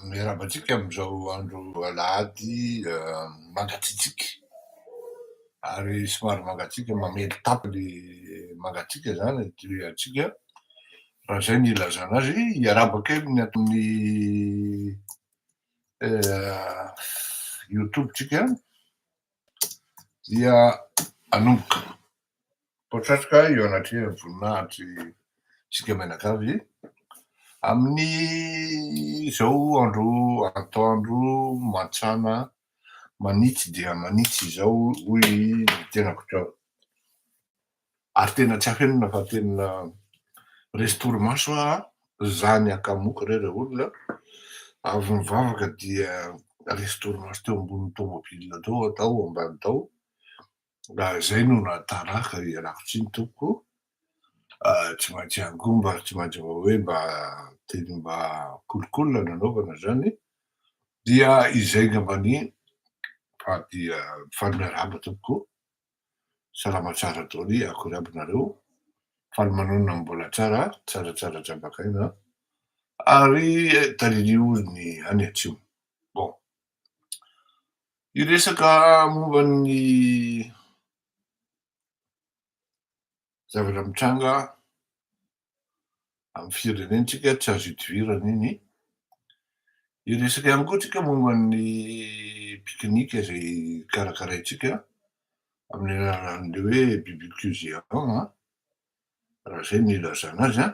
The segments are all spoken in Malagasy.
Miarahaba antsika amin'izao andro alahady mangatsiatsiaka ary somary mangatsiaka mamely tampy le mangatsiaka zany aty antsika raha zay ny ilazana azy. Hiarahaba kely ny ato amin'ny youtube tsika dia hanomboka. Potratrika eo anatrehan'ny voninahitry tsika mianakavy amin'izao andro antoandro mantsana manitsy dia manitsy izao hoy ny tenako teo. Ary tena tsy afenina fa tena resy torimaso aho zany akamoka re ry olona, avy nivavaka dia resy torimaso teo ambonin'ny tomobile teo aho tao ambany tao. Raha izay no nahataraka ialako tsiny tompoko, tsy maintsy ihany koa mba tsy maintsy mba hoe mba teny mba kolikoly nanaovana izany dia izay angambany fa dia faly miarahaba tompoko, salama tsara daholo, akory aby nareo, faly manonona ny mbola tsara, tsaratsara jambakaina ary talilio ny any atsimo. Bon. Hiresaka momba ny zavatra mitranga amin'ny firenentsika tsy azo idivirana iny. Hiresaka ihany koa tsika momba ny pique-nique izay karakaraintsika amin'ny alalan'ilay hoe BBQ géant raha izay no ilazana azy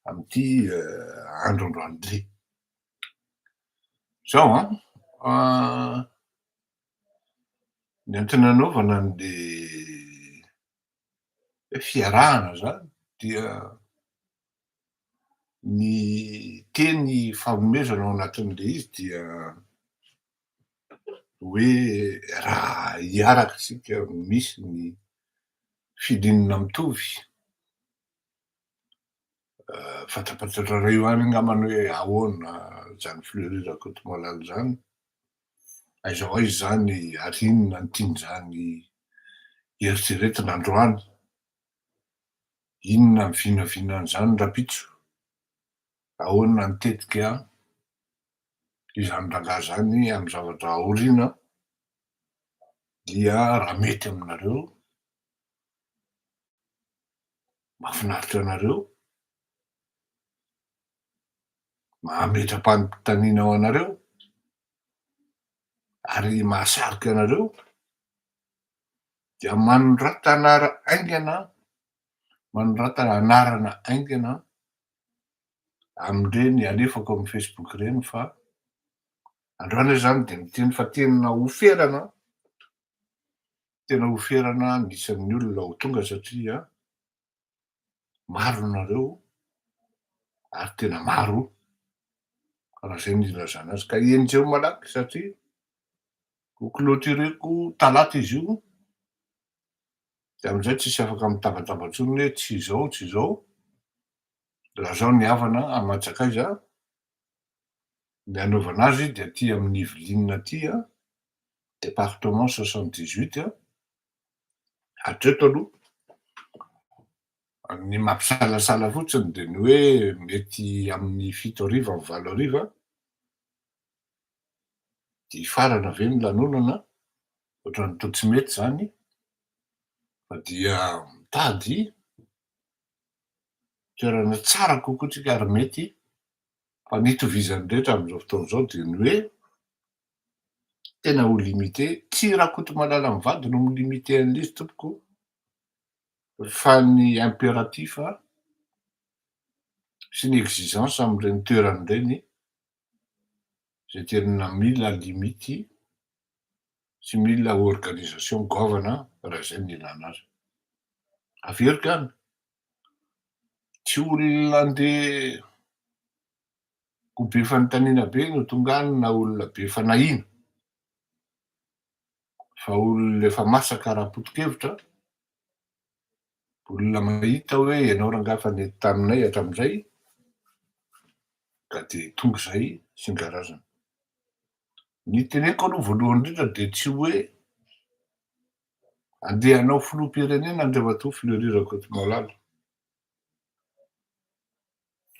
amin'ity andro androany ity. Zao an, ny antony anaovana an'le hoe fiarahana zany dia ny teny ifanomezana ao anatin'le izy dia hoe raha hiaraka isika misy ny feeling mitovy. Fantapantatrareo ihany angambany hoe ahoana izany Fleury Rakotomalala izany, aiza ho aiza izany ary inona no tian'izany eritreretina androany, inona ny vinavinan'izany rahampitso, ahoana ny tetika izany rangahy izany amin'ny zavatra aoriana dia raha mety aminareo. Mahafinaritra anareo? Mahametra-panontaniana ho anareo? Ary mahasarika anareo? Dia manorata anara haingana, manorata anarana haingana amin'ireny alefako amin'ny Facebook ireny fa androany aho izany dia miteny fa tena ho ferana. Tena ho ferana ny isan'ny olona ho tonga satria maro nareo ary tena maro raha zay no ilazana azy ka enjeho malaky satria ho clotureko talata izy io de amizay tsisy afaka mitabataba intsony hoe tsy izao tsy izao, lazao ny havana aman-tsakaiza ny hanaovana azy dia aty amin'ny Yvelines aty an, département 78 an, hatreto aloha ny mampisalasala fotsiny dia ny hoe mety amin'ny 7 hariva amin'ny 8 hariva dia hifarana ve ny lanonana, ohatran'ny toa tsy mety izany fa dia mitady toerana tsara kokoa tsika ary mety. Fa ny itovizan'ny rehetra amin'izao fotoana izao dia ny hoe tena ho limité, tsy Rakotomalala mivady no mi-limité an'ilay izy tompoko fa ny impératif sy ny exigence amin'ireny toerana ireny izay tena mila limite sy mila organisation goavana raha izay no ilana azy. Averiko ihany. Tsy olona andeha ho be fanontaniana be no tonga any na olona be fanahiana fa olona efa masaka ara-poto-kevitra, olona mahita hoe ianao rangahy efa nety taminay hatramin'izay ka dia tonga izay sy ny karazany. Ny teneniko aloha voalohany indrindra dia tsy hoe Andeha hanao filoham-pirenena Andriamatoa Fleury Rakotomalala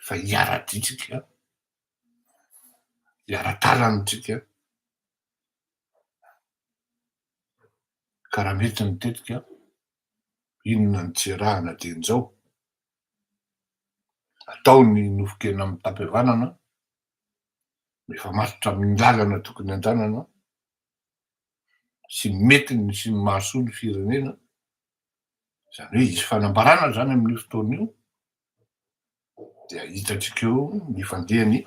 fa hiara-drisika. Hiara-dalana tsika ka raha mety ny tetika, inona no tsy iarahana dieny izao? Atao ny nofon-kena mitam-pihavanana, mifamatotra amin'ny lalana tokony handehanana sy mety ny sy ny mahasoa ny firenena, izany hoe hisy fanambarana izany amin'io fotoana io, dia hitantsika eo ny fandehany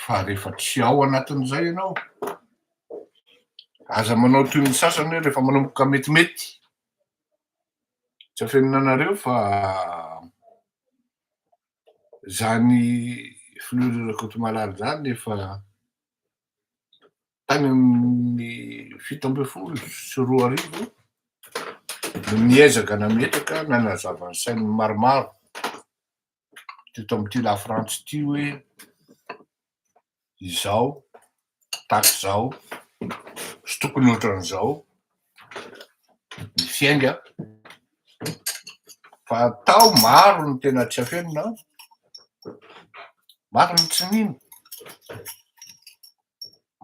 fa rehefa tsy ao anatin'izay ianao, aza manao toy ny sasany hoe rehefa manomboka metimety, tsy afenina anareo fa zany Fleury Rakotomalala zany efa tany amin'ny 2017 no niezaka nametraka nanazava ny sain'ny maromaro teto amin'ity Lafrantsa ity hoe izao tahaka izao sy tokony ohatran'izao ny fiainga fa tao maro ny tena tsy afenina, maro ny tsy nino.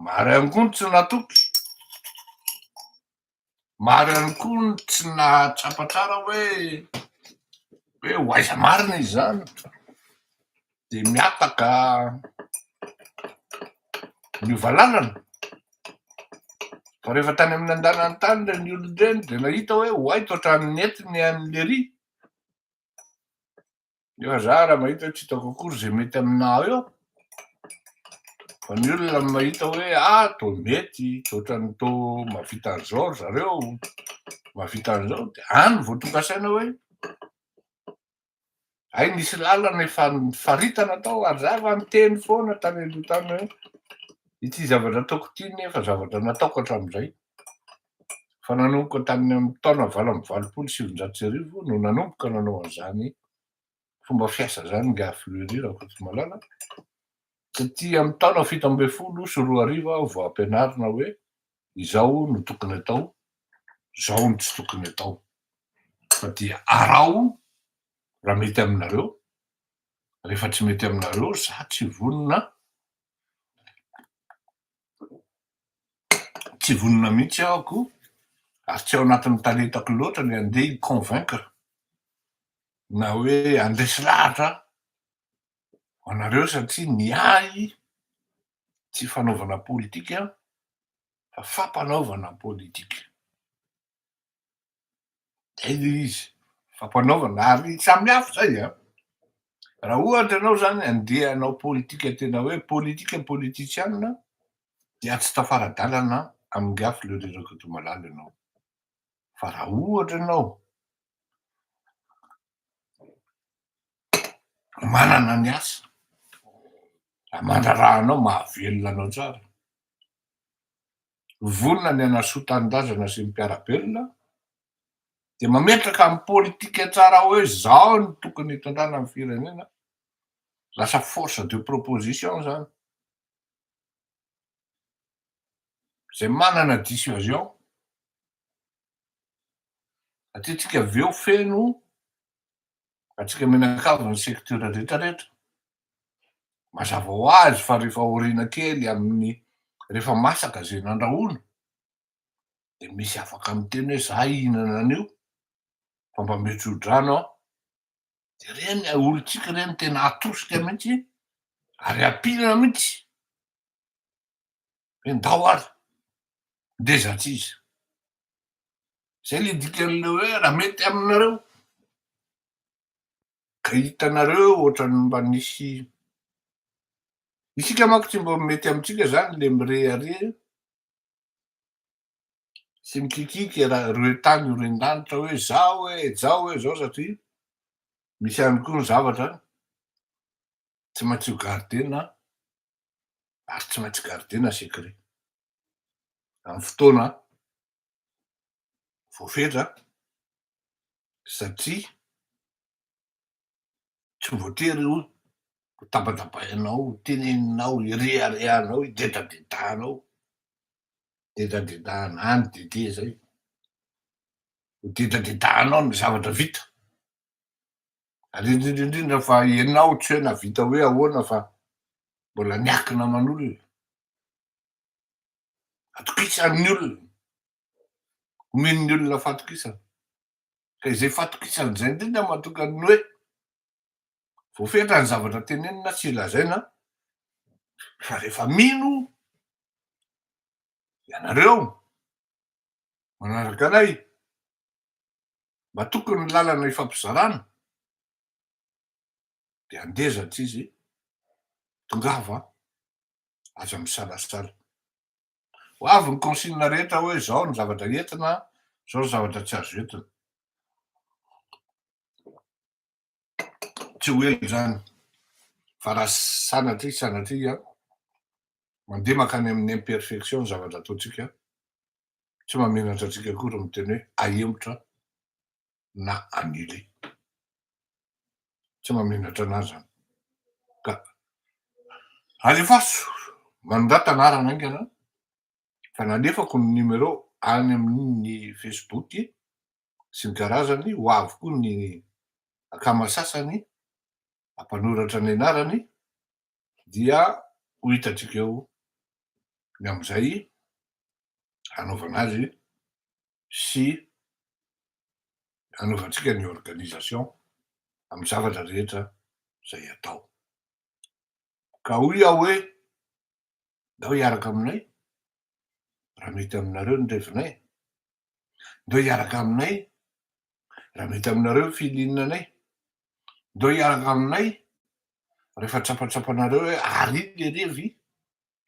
Maro ihany koa ny tsy natoky, maro ihany koa ny tsy nahatsapa tsara hoe hoe ho aiza marina izy izany, dia mihataka niova lalana. Fa rehefa tany amin'ny andanany tany ireny olona ireny dia nahita hoe oay toa ohatran'ny nety ny an'i lery. Nefa za raha mahita hoe tsy hitako akory ze mety aminah eo, fa ny olona mahita hoe ah toa mety, toa ohatran'ny toa mahavita an'izao ry zareo, mahavita an'izao, de any vao tonga saina hoe hay nisy lalana efa nifaritana tao ary za efa niteny foana tany aloha tany hoe ity zavatra ataoko ity nefa zavatra nataoko hatramin'izay. Fa nanomboka tany amin'ny taona 1988 no nanomboka nanao an'izany fomba fiasa izany ingahy Fleury Rakotomalala. Taty amin'ny taona 2017 aho vao ampianarina hoe izao no tokony atao, izao no tsy tokony atao. Fa dia araho raha mety aminareo, rehefa tsy mety aminareo za tsy vonona. Tsy vonona mihitsy aho ko, ary tsy ao anatin'ny talentako loatra ny handeha hi-convaincre na hoe handresy lahatra anareo satria ny ahy tsy fanaovana politika fa fampanaovana politika. Zay le izy, fampanaovana ary samy hafa zay an! Raha ohatra ianao zany andeha hanao politika tena hoe politika politisiana dia tsy tafara-dalana amin'ingahy Fleury Rakotomalala ianao. Fa raha ohatra ianao manana ny asa aman-draharahanao mahavelona anao tsara, vonona ny hanasoa tanindrazana sy ny mpiara-belona dia mametraka ny politika tsara hoe zao no tokony hitondrana ny firenena, lasa force de proposition zany, zay manana dissuasion, satria tsika avy eo feno antsika mianakavy ny secteur rehetra rehetra, mazava ho azy fa rehefa aoriana kely amin'ny rehefa masaka zay nandrahoana de misy afaka miteny hoe za hihinana an'io fa mba omeo tso-drano aho, de reny olontsika reny tena atosika mihitsy ary ampiana mihitsy hoe ndao ary, ndeza tsy izy. Zay le dikan'le hoe raha mety aminareo ka hitanareo ohatran'ny mba nisy, isika manko tsy mba mety amintsika zany le mirehareha sy mikikiky raha roe tany roen-danitra hoe zao e, zao e, zao satria misy ihany koa ny zavatra tsy maintsy ho gardena ary tsy maintsy gardena secret amin'ny fotoana voafetra satria tsy voatery ho tabatabainao, ho teneninao, hireharehanao, hidedadedahanao, dedadedahana any dede zay, ho dedadedahanao ny zavatra vita, ary indrindra indrindra fa ianao tsy hoe nahavita hoe ahoana fa. Mbola miankina aman'olona. Atokisan'ny olona. Omen'ny olona fatokisana. Ka izay fatokisana izay indrindra mahatonga ny hoe voafetra ny zavatra tenenina sy lazaina fa rehefa mino ianareo manaraka anay, matoky ny lalana ifampizarana, dia andezatra izy, tongava aza misalasala. Ho avy ny consigne rehetra hoe zao ny zavatra entina, zao ny zavatra tsy azo entina. Tsy ho ela izany fa raha sanatria sanatria mandeha mankany amin'ny imperfection ny zavatra ataontsika, tsy mahamenatra antsika akory ny miteny hoe ahemotra na annuler. Tsy mahamenatra anah zany. Ka alefaso manorata anarana haingana fa nalefako ny numéro any amin'ny Facebook sy ny karazany, ho avy koa ny akama sasany hampanoratra ny anarany dia ho hitantsika eo ny amin'izay hanaovana azy sy hanaovantsika ny organisation amin'ny zavatra rehetra izay atao. Ka hoy aho hoe, ndao hiaraka aminay raha mety aminareo ny revinay, ndao hiaraka aminay raha mety aminareo ny feeling-nay, ndao hiaraka aminay rehefa tsapatsapanareo hoe ary iny le revy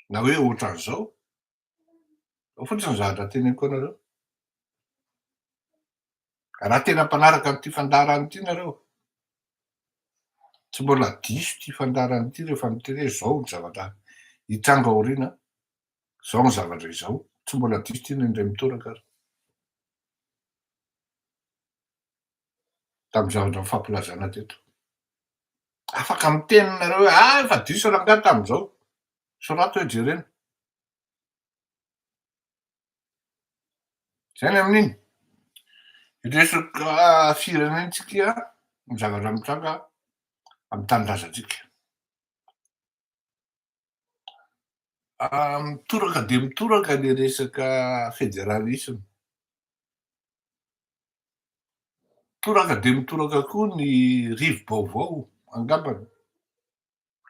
na hoe ohatran'izao. Ao fotsiny ny zavatra teneniko anareo. Raha tena mpanaraka an'ity fandaharana ity nareo, tsy mbola diso ity fandaharana ity rehefa miteny hoe izao ny zavatra hitranga aoriana, izao ny zavatra izao, tsy mbola diso ity na indray mitoraka ary. Tamin'ny zavatra nifampilazana teto. Afaka miteny nareo hoe ah efa diso rangahy tamin'izao. Sorato hoe jerena. Zay ny amin'iny. Resaka firenentsika ny zavatra mitranga amin'ny tanindrazantsika. Mitoraka dia mitoraka le resaka fédéralisme. Mitoraka dia mitoraka koa ny rivo-baovao angambany.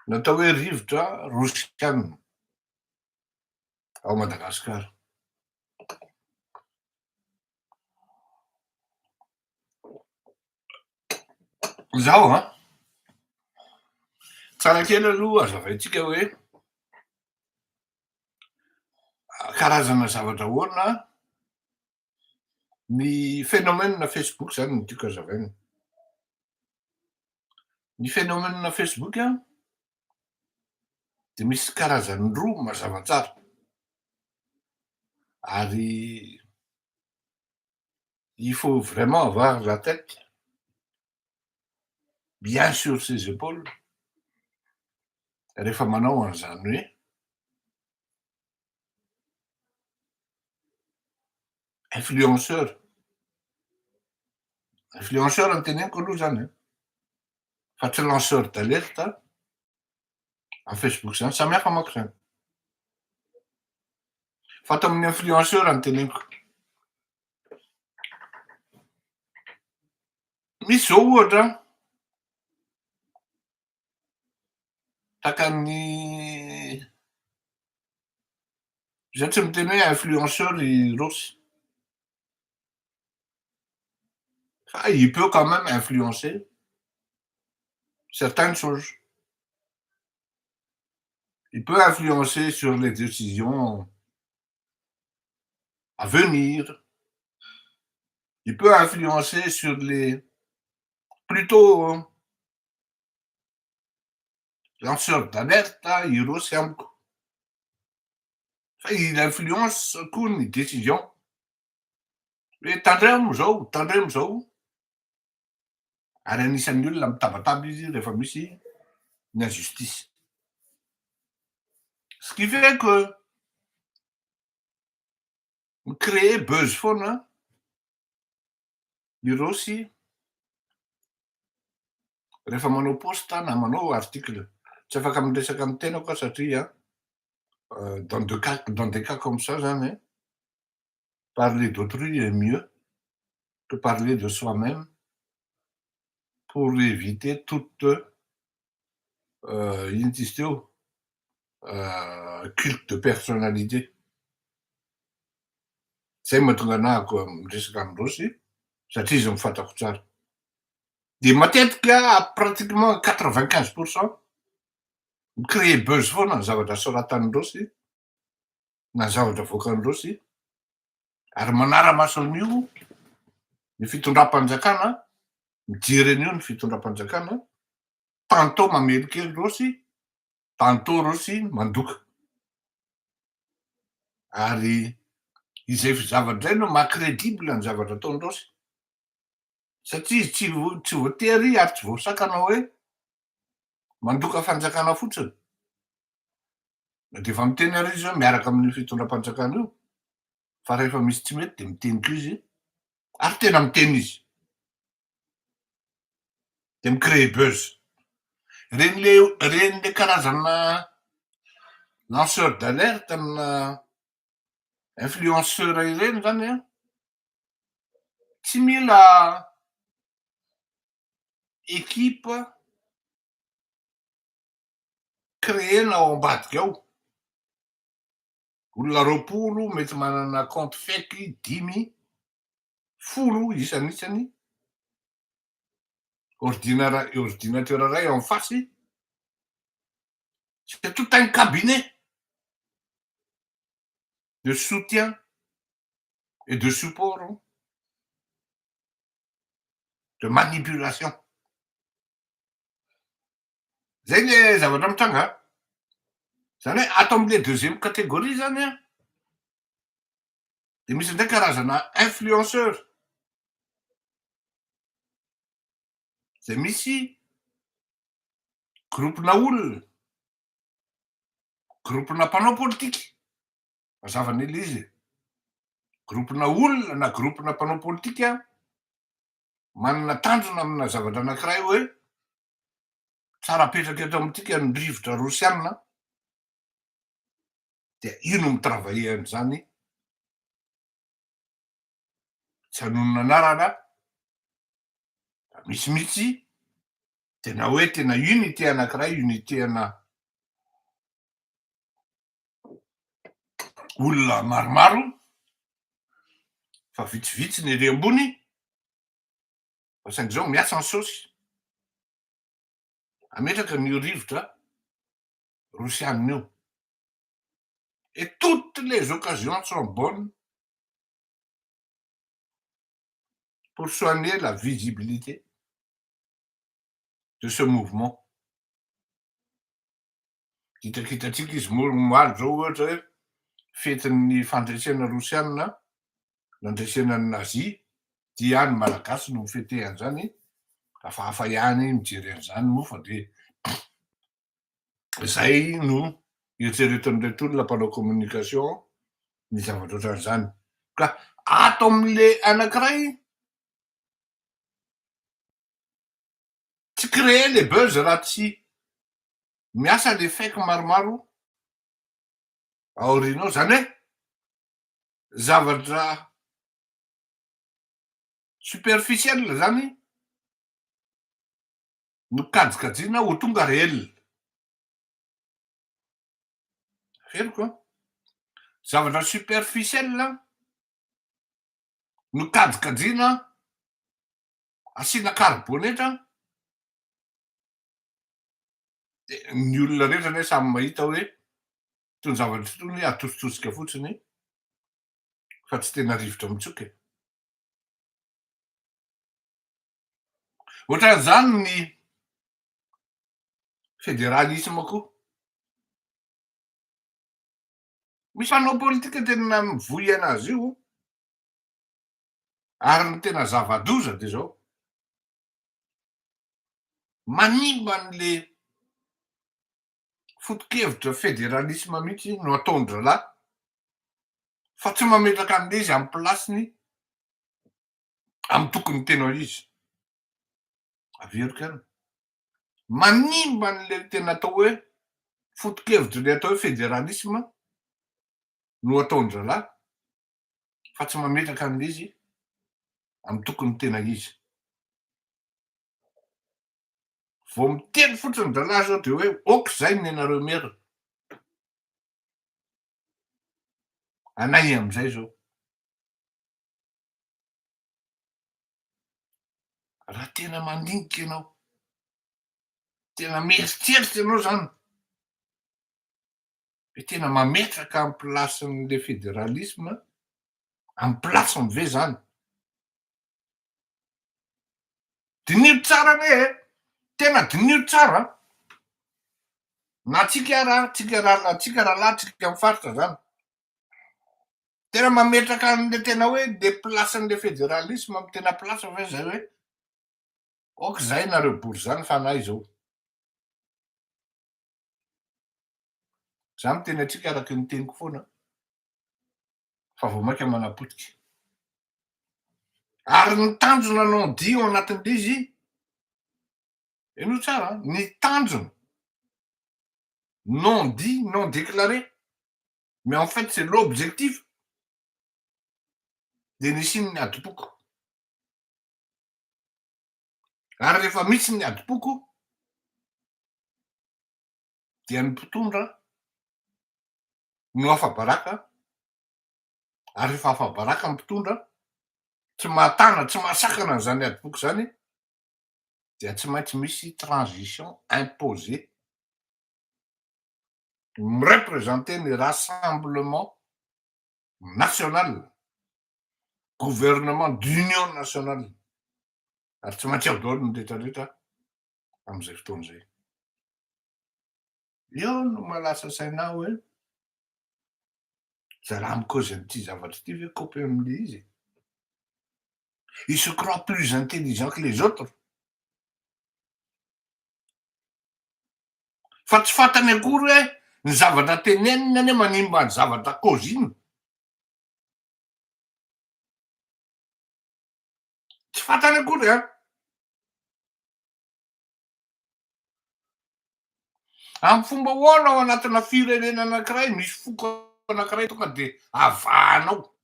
Natao hoe rivotra rosiana ao Madagasikara. Izao an, tsara kely aloha hazavaintsika hoe karazana zavatra ahoana ny phénomène Facebook zany no tiako hazavaina. Ny phénomène Facebook an, dia misy karazany roa mazava tsara, ary il faut vraiment avoir la tête bien sur ses épaules rehefa manao an'izany hoe influenceur, influenceur no teneniko aloha zany an, fa tsy lanceur d'alerte am Facebook zany, samy hafa manko zany, fa ato amin'ny influenceur no teneniko. Misy zao ohatra Takan'ny Za tsy miteny hoe influenceur i Rossy. Fa il peut quand même influencer certaines choses. Il peut influencer sur les décisions à venir. Il peut influencer sur les plutôt Lanceur d'alerte i Rossy amiko. Fa il influence koa ny décision. Hoe tandremo zao, tandremo zao. Ary anisan'ny olona mitabataba izy rehefa misy ny injustice. Ce qui fait que mi-créer buzz foana i Rossy rehefa manao post na manao article. Tsy afaka miresaka amy tenako aho satria dans des cas comme ça zany e, parler d'autrui est mieux que parler de soi-même pour éviter toute ino ty izy teo, culte de personnalité. Zay mahatonga anahako miresaka amindrosy satria izy mifantako tsara. De matetika, pratiquement 95 %, mi-créer buzz foana ny zavatra soratanyndrosy na ny zavatra voakandrosy, ary manara-maso an'io ny fitondram-panjakana, mijery an'io ny fitondram-panjakana. Tantôt mamely kely rosy, tantôt rosy mandoka, ary izay zavatra zay no maha-crédible ny zavatra ataondrosy, satria izy tsy voatery ary tsy voasakana hoe mandoka fanjakana fotsiny, na de efa miteny ary izy hoe miaraka amin'ny fitondram-panjakana io, fa rehefa misy tsy mety de miteny ko izy, ary tena miteny izy, de mi-créer buzz reny le reny le karazana lanceur d'alerte na influenceur ireny zany a, tsy mila équipe créena ao ambadika ao, olona 20 mety manana compte fake, 5, 10 isanisany, ordinateur ray en face. C'est tout un cabinet de soutien et de support, de manipulation. Zay le zavatra mitranga zany hoe atao am'le deuxième catégorie zany a, de misy indray karazana influenceur zay misy groupe-na olona, groupe-na mpanao politiky, mazava le izy, groupe-na olona na groupe-na mpanao politika manana tanjona amina zavatra anankiray hoe tsara apetraky eto amitsika ny rivotra rosianina, de io no mi-travailler an'izany. Tsy hanonona anarana, misy mihitsy tena hoe tena unité anankiray, unité ana olona maromaro fa vitsivitsy ny ery ambony, fa saingy zao miasa ny saosy ametraka ny rivotra rosianina io, et toutes les occasions sont bonnes pour soigner la visibilité de ce mouvement. Hitakitatsika izy moa omaly zao, ohatra hoe fetin'ny fandresena rosianina, nandresena ny nazi, dia ny Malagasy no mifete an'izany. Hafahafa ihany mijery an'izany moa, fa de zay no eritreretin'reto olona mpanao communication ny zavatra ohatran'izany. Ka ato am'le anankiray, tsy créer le buzz raha tsy miasa le fake maromaro aorianao, zany hoe zavatra superficiel zany no kajikajina ho tonga réel. Averiko a, zavatra superficiel no kajikajina, asiana karibonetra, de ny olona rehetra anie samy mahita hoe tony zavatra tony atositosika fotsiny fa tsy tena rivotra mitsoka e. Ohatran'izany ny fédéralisme koa. Misy mpanao politika tena mivoy anazy io, ary ny tena zava-doza de zao: manimba an'le foto-kevitra fédéralisme mihitsy no ataon-dralahy, fa tsy mametraka an'le izy amy place-ny, amy tokony tena izy. Averiko ihany. Manimba an'le tena atao hoe foto-kevitry le atao hoe fédéralisme no ataon-drahalahy fa tsy mametraka an'le izy amin'ny tokony tena izy. Vao miteny fotsiny dralahy zao de hoe ok zay ny anareo merina. Anay amizay zao. Raha tena mandinika ianao, tena mieritreritra ianao zany, hoe tena mametraka am place-n'le fédéralisme, am place-ny ve zany? Diniho tsara anie e! Tena diniho tsara an! Na tsika ara, tsika ra, tsika rahalahy, tsika am faritra zany. Tena mametraka an'le tena hoe le place-n'le fédéralisme am tena place ve zay hoe ok zay nareo bory zany fa anay zao. Za miteny antsika araky ny teniko foana fa vao maika manapotika. Ary ny tanjona non dit ao anatin'le izy, henoy tsara an, ny tanjona non dit, non déclaré, mais en fait c'est l'objectif dia nisian'ny adim-poko. Ary rehefa misy ny adim-poko dia ny mpitondra no afa-baraka, ary rehefa afa-baraka ny mpitondra, tsy mahatana, tsy mahasakana an'izany adim-poko izany, dia tsy maintsy misy transition imposée mi-representer ny rassemblement national, gouvernement d'union nationale, ary tsy maintsy ao daholo ny rehetra rehetra amin'izay fotoana izay. Eo no mahalasa saina ahy hoe zalahy mi-cause an'ity zavatra ity ve kopy amin'ilay izy e? Il se croit plus intelligent que les autres. Fa tsy fantany akory hoe ny zavatra teneniny anie manimba ny zavatra cause-iny. Tsy fantany akory an! Amin'ny fomba ahoana ao anatina firenena anankiray misy foko anankiray tonga dia avahanao.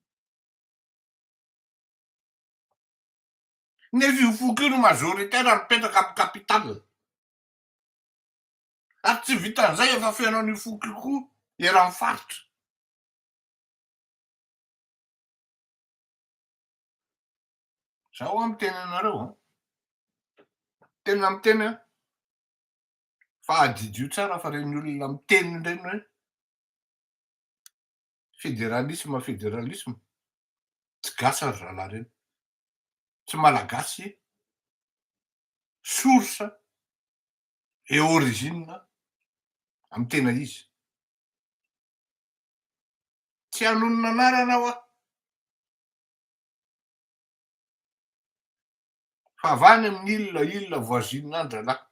Nefa io foko io no majoritaire mipetraka amin'ny capitale. Ary tsy vitan'izay efa feno an'io foko io koa eran'ny faritra. Za hoa miteny anareo an, tena miteny aho fa adidio tsara fa reny olona miteny ireny hoe federalisme federalisme tsy gasy ry zalahy reny, tsy malagasy source et origine amin'ny tena izy. Tsy hanonona anarana aho an! Fa avy any amin'ny île, île voisine any zalahy.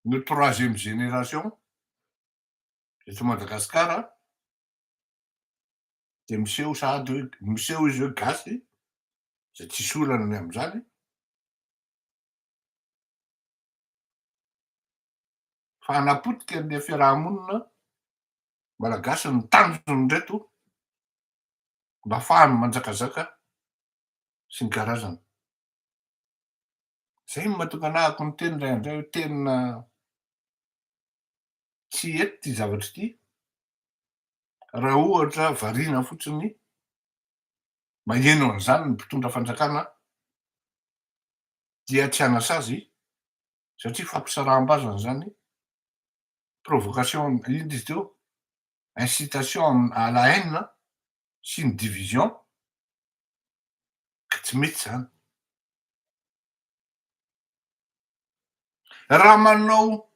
No troisième génération eto Madagasikara dia miseho sahady hoe, miseho izy hoe gasy, izay tsisy olana ny amin'izany. Fa hanapotika an'ilay fiaraha-monina malagasy ny tanjon'ireto mba afahany manjakazaka sy ny karazany. Zay no mahatonga anahako miteny indraindray hoe tena tsy hety ity zavatra ity raha ohatra variana fotsiny maheno an'izany ny mpitondra fanjakana dia tsy hanasazy satria fampisaraham-bazana izany, provocation inona izy teo, incitation à la haine sy ny division ka tsy mety zany. Raha manao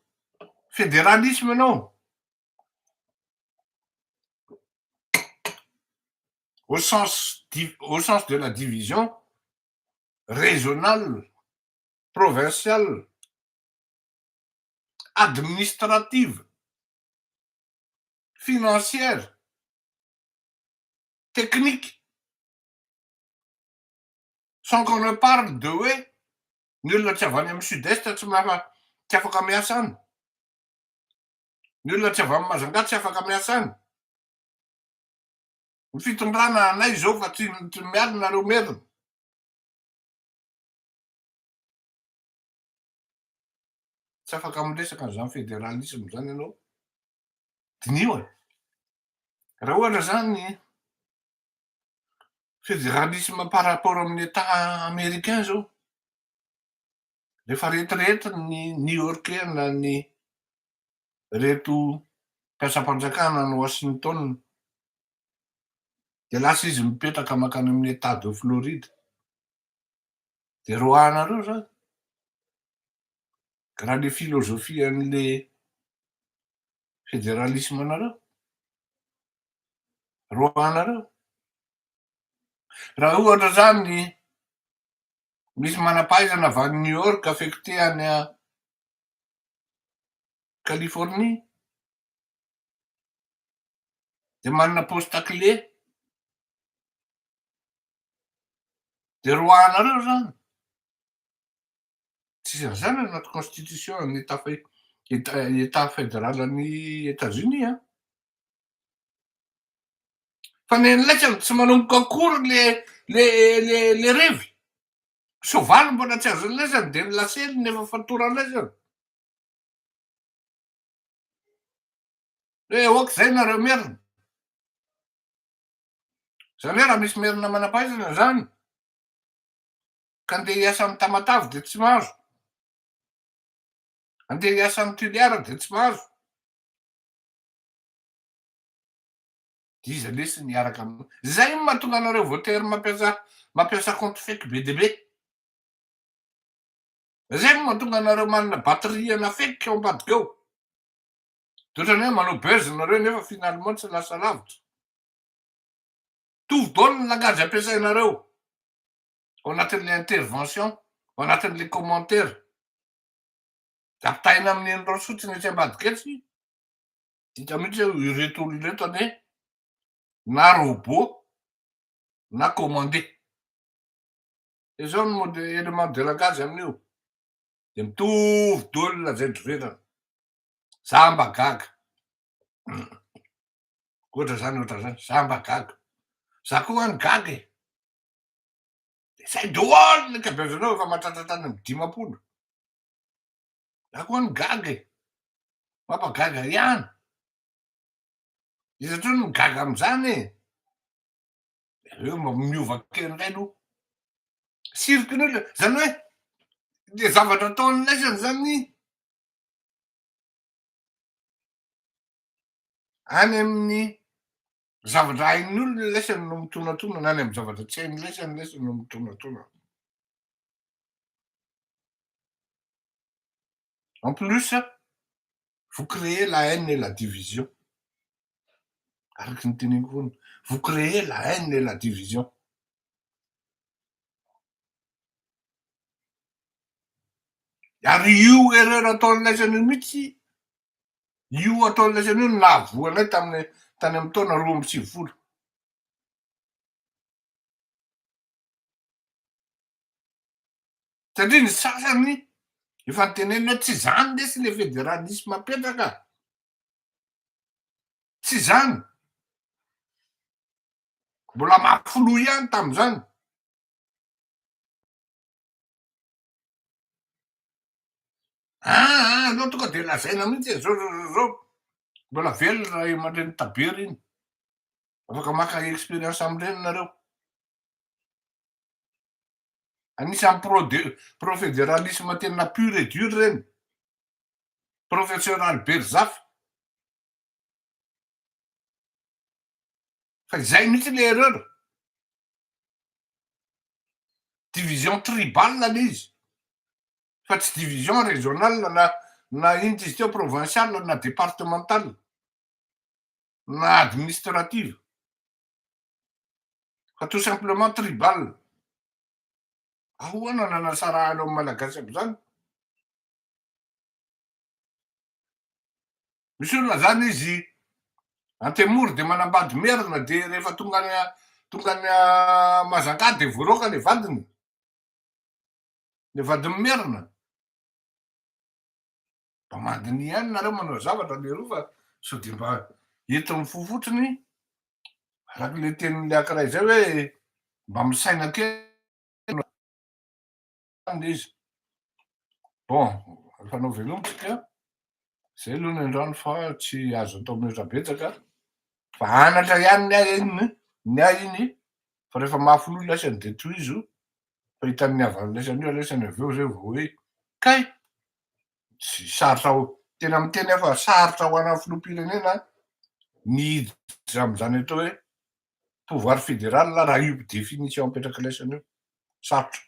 fédéralisme ianao au sens au sens de la division régionale, provinciale, administrative, financière, technique, sans qu'on ne parle de hoe ny olona tsy avy any amin'ny sud est tsy maha tsy afaka miasa any. Ny olona tsy avy any Majunga tsy afaka miasa any. Ny fitondrana anay izao fa tsy tsy miala nareo merina. Tsy afaka miresaka an'izany fédéralisme izany ianao. Diniho e. Raha ohatra izany fédéralisme par rapport amin'ny État américain zao, rehefa retiretina ny New Yorkais na ny reto mpiasam-panjakana any Washington, de lasa izy mipetraka mankany amin'ny État de Floride, de roahanareo zany. Raha le philosophie an'le fédéralisme anareo, roahanareo. Raha ohatra zany misy manam-pahaizana avy any New York affecté any Californie, de manana poste clé, de roahanareo zany. Tsisy an'izany anaty constitution ny état état fédéral any Etats-Unis an. Fa ny an'laisany tsy manomboka akory le le le le revy. Soavaly mbola tsy azon'laisany de ny laseliny efa fatoran'laisany. Hoe ok zay nareo merina. Zany hoe raha misy merina manam-pahaizana zany ka andeha hiasa any Tamatave de tsy mahazo. Andeha hiasa any Toliara de tsy mahazo. De iza lesy ny hiaraka aminao? Zay no mahatonga anareo voatery mampiasa mampiasa compte fake be dia be. Zay no mahatonga anareo manana batterie ana fake ao ambadika ao. De ohatran'ny hoe manao buzz nareo nefa finalement tsy lasa lavitra. Mitovy daholo ny langage ampiasainareo ao anatin'ilay intervention, ao anatin'ilay commentaire. De ampitahaina amin'ny an'i Raosy fotsiny etsy ambadika etsy, hita mihitsy hoe ireto olona ireto anie na robot na commandé. De zao ny mode élément de langage amin'io. De mitovy daholo ny lazain-dry Verana. Za mba gaga. Ohatra zany ohatra zany, za mba gaga. Za koa any gaga e. De zay daholo ny ankabeazanao efa mahatratra hatrany amin'ny 50. Za koa any gaga e. Mampagaga ihany. Iza intsony no gaga am'zany e? De avy eo mba miova kely indray aloha. Cirque ny olona, zany hoe le zavatra ataon'laisany zany any amin'ny zavatra hain'ny olona laisany no mitonatonana, any amin'ny zavatra tsy hain'ny laisany laisany no mitonatonana. En plus, vous créez la haine et la division. Araky ny teneniko foana, vous créez la haine et la division. Ary io erreur ataon'laisany io mihitsy, io ataon'laisany io no nahavoa anay tamin'ny tany amin'ny taona 92. Satria ny sasany efa nitenenina hoe tsy zany lesy le fédéralisme apetraka. Tsy zany. Mbola mafy loha ihany tam'izany. Aa aleo tonga de lazaina mihitsy e, zao zao zao zao. Mbola velona ray aman-dreny Tabery iny. Afaka maka expérience am'ireny nareo. Anisan'ny pro de pro fédéralisme tena pur et dur reny. Professeur Albert Zafy. Fa izay mihitsy le erreur. Division tribale le izy. Fa tsy division régionale na na ino izy teo provinciale na départementale na administrative. Fa tout simplement tribal. Ahoana nanasarahanao ny Malagasy am'izany? Misy olona zany izy Antemoro de manambady merina de rehefa tonga any tonga any Mazanga de voaroaka le vadiny. Le vadiny merina. Mba mandiniha ihany nareo manao zavatra leroa fa sao de mba entin'ny fo fotsiny, araky le tenin'le ankiray zay hoe mba misaina kely le izy. Bon, efa nao velomitsika zay aloha ny androany fa tsy azo atao mihoatra betsaka fa anatra ihany ny ahy iny, ny ahy iny, fa rehefa mafy loha lasany de tohizo fa hitan'ny havan'ny lasany io lasany avy eo zay vao hoe kay tsy sarotra ho tena miteny aho fa sarotra ho an'ny filoham-pirenena ny hiditra am'izany atao hoe pouvoir fédéral raha io définition apetraky lasany io, sarotra.